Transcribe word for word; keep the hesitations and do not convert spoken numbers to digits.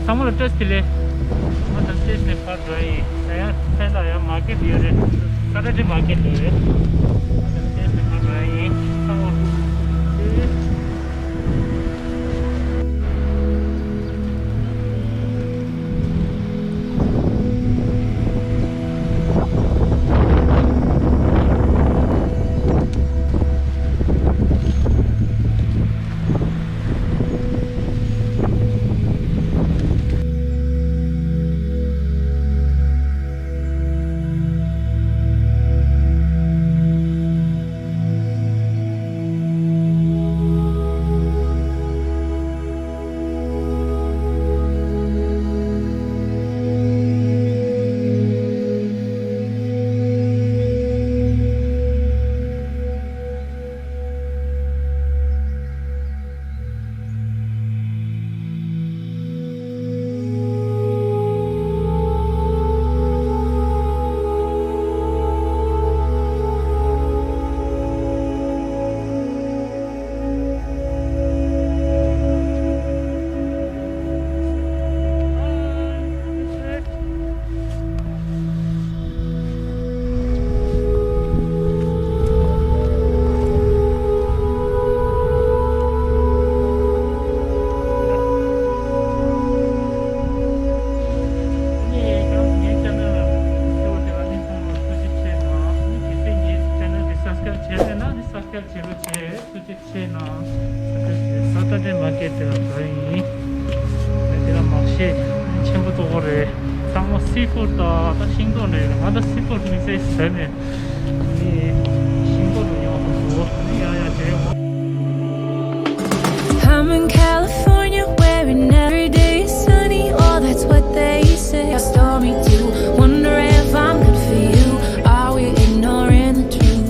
ཚང་མ་ལ་བཀྲ་ཤིས་བདེ་ལེགས། ང་ད་སི་ཊེ་ཤན་ནས་ཕར་འགྲོ་ཡ་ཡིན། ད་ཡང་ཕན་ལ་ཡང་མར་ཀེཊ་ཡོད་རེད། ས་ཊར་ཌེ་མར་ཀེཊ་ཡོད་རེད། ང་ད་སི་ཊེ་ཤན་ནས་ཕར་འགྲོ་ཡ་ཡིན། ཚང་མ། སབ་སི་ཀ་རབ་བྱས་ན་ནི་སབ་སི་ཀ་རབ་བྱེད་རོགས་བྱེད། ཐུགས་རྗེ་ཆེ་གནང་། ས་ཊར་ཌེ་མར་ཀེཊ་དེ་ལ་འགྲོ་ཡིན། དེ་ལ་མ་ཤེས་ཆེན་པོ་ཏོག་ཏོག་རེད། ཚང་མ་སི་ཕུཌ་དང་ད་ཤིང་ཏོག་རེད། ང་ད་སི་ཕུཌ་དམིགས་བསལ་ཟ་ནས་ནི་ཤིང་ཏོག་ལ་ཡོང་དུ་འགྲོ་ནི་ཡ་ཡ་བྱས། I'm in California where every day is sunny. Oh, that's what they say. A story to wonder if I'm good for you. Are we ignoring the truth?